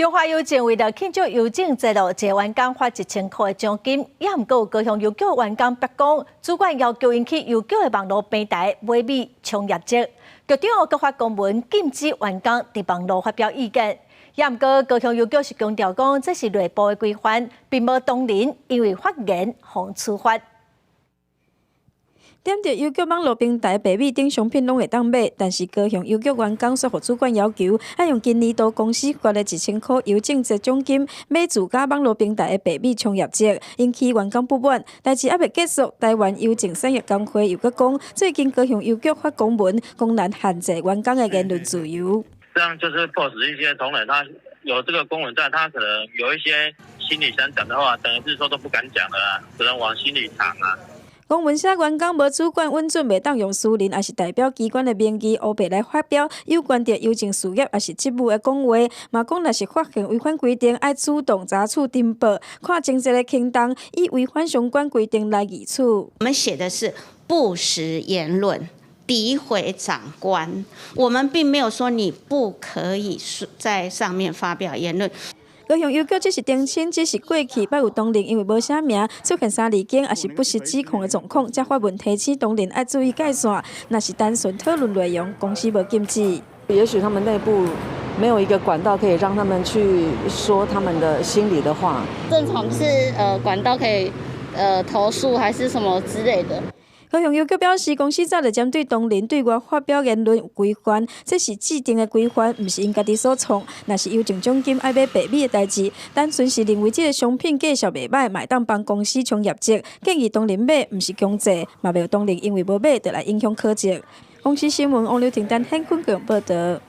中華郵政為了慶祝郵政節咯，一個員工發1000箍的獎金，也毋過有高雄郵局員工逼宮，主管要求𪜶去郵局的網路平台買米衝業績。局長閣發公文禁止員工佇網路發表意見。也毋過高雄郵局是強調講，這是內部的規範，並無同仁因為發言予處罰。踮佇郵局網路平台白米等商品攏會當買，但是高雄郵局員工煞予主管要求，愛用今年度公司發的1000箍郵政節獎金買自家網路平台的白米衝業績，引起員工不滿。代誌猶未結束，台灣郵政產業工會又閣講，最近高雄郵局發公文，公然限制員工的言論自由。這樣就是迫使一些同仁，他有這個公文在，他可能有一些心裡想講的話，等於是說都不敢講了，只能往心裡藏啊。公文寫員工無主管允准，袂當用私人抑是代表機關的名義烏白來發表有關著郵政事業抑是職務的講話，嘛講若是發現違反規定，愛主動查處呈報，看情節的輕重，以違反相關規定來議處。我們寫的是不實言論，詆毀長官，我們並沒有說你不可以在上面發表言論。高雄郵局這是澄清，只是過去捌有同仁因為無寫名出現三字經，抑是不實指控的狀況，才發文提醒同仁愛注意界線。若是單純討論內容，公司無禁止。也許他們內部沒有一個管道可以讓他們去說他們的心裡的話。正常是管道可以投訴還是什麼之類的。高雄郵局表示，公司早就針對同仁對外發表言論有規範，這是制定的規範，毋是𪜶家己所創。若是郵政獎金愛買白米的代誌，單純是認為這个商品介紹袂䆀，嘛會當幫公司衝業績，建議同仁買，毋是強制，嘛袂有同仁因為無買就來影響考績。公視新聞王劉婷丹、顯坤強報道。